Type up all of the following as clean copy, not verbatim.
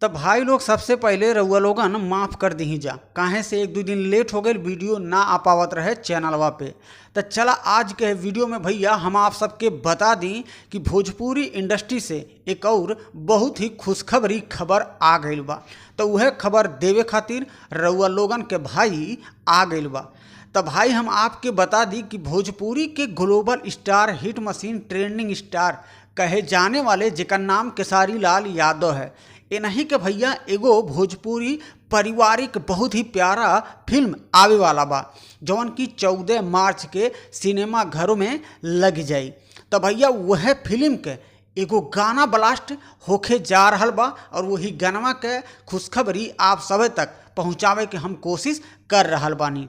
तब भाई लोग सबसे पहले रउआ लोगन माफ़ कर दीही जा, काहे से एक दो दिन लेट हो गई, वीडियो ना आ पावत रहे चैनलवा पे। तो चला आज के वीडियो में भैया हम आप सबके बता दी कि भोजपुरी इंडस्ट्री से एक और बहुत ही खुशखबरी खबर आ गई बा। तो वह खबर देवे खातिर रउआ लोगन के भाई आ गई बा। तो भाई हम आपके बता दी कि भोजपुरी के global star hit machine trending star कहे जाने वाले जेकर नाम केसारी लाल यादव है, इन्हीं के भैया एगो भोजपुरी पारिवारिक बहुत ही प्यारा फिल्म आवे वाला बा, जौन की 14 मार्च के सिनेमा घरों में लग जाई। तो भैया वह फिल्म के एगो गाना ब्लास्ट होखे जा रहल बा और वही गाना के खुशखबरी आप सब तक पहुँचावे के हम कोशिश कर रहल बानी।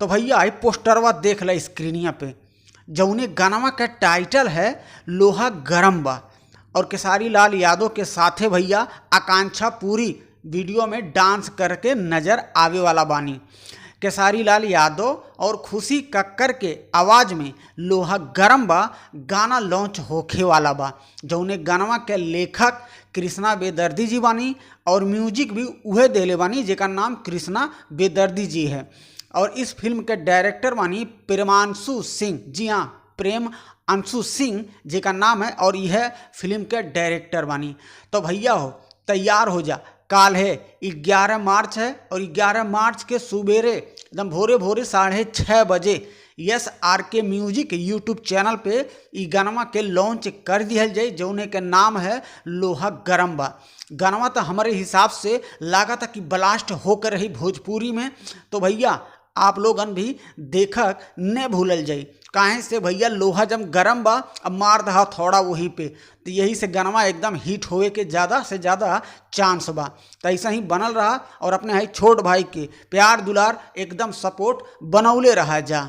तो भैया आई पोस्टरवा देख ला स्क्रीनिया पे, जौने गानवा के टाइटल है लोहा गरम बा और केसारी लाल यादव के साथे भैया आकांक्षा पूरी वीडियो में डांस करके नज़र आवे वाला बानी। केसारी लाल यादव और खुशी कक्कर के आवाज़ में लोहा गरम बा गाना लॉन्च होखे वाला बा, जौने गानवा के लेखक कृष्णा बेदर्दी जी बानी और म्यूजिक भी उहे देले बानी जेकर नाम कृष्णा बेदर्दी जी है। और इस फिल्म के डायरेक्टर बानी प्रेमांशु सिंह, जी हाँ प्रेम अंशु सिंह जी का नाम है और यह फिल्म के डायरेक्टर बानी। तो भैया हो तैयार हो जा, काल है 11 मार्च है और 11 मार्च के सुबेरे एकदम भोरे भोरे 6:30 बजे S R K music YouTube channel पे ई गानवा के लॉन्च कर दिहल जाई, जौने के नाम है लोहा गरम बा। गानवा तो हमारे हिसाब से लागत कि ब्लास्ट होकर रही भोजपुरी में। तो भैया आप लोगन भी देखक न भूलल जाई, काहे से भैया लोहा जब गरम बा अब मार दहा थोड़ा वहीं पे, तो यही से गनमा एकदम हिट होए के ज़्यादा से ज़्यादा चांस बा। तो ऐसा ही बनल रहा और अपने है छोट भाई के प्यार दुलार एकदम सपोर्ट बनौले रहा जा।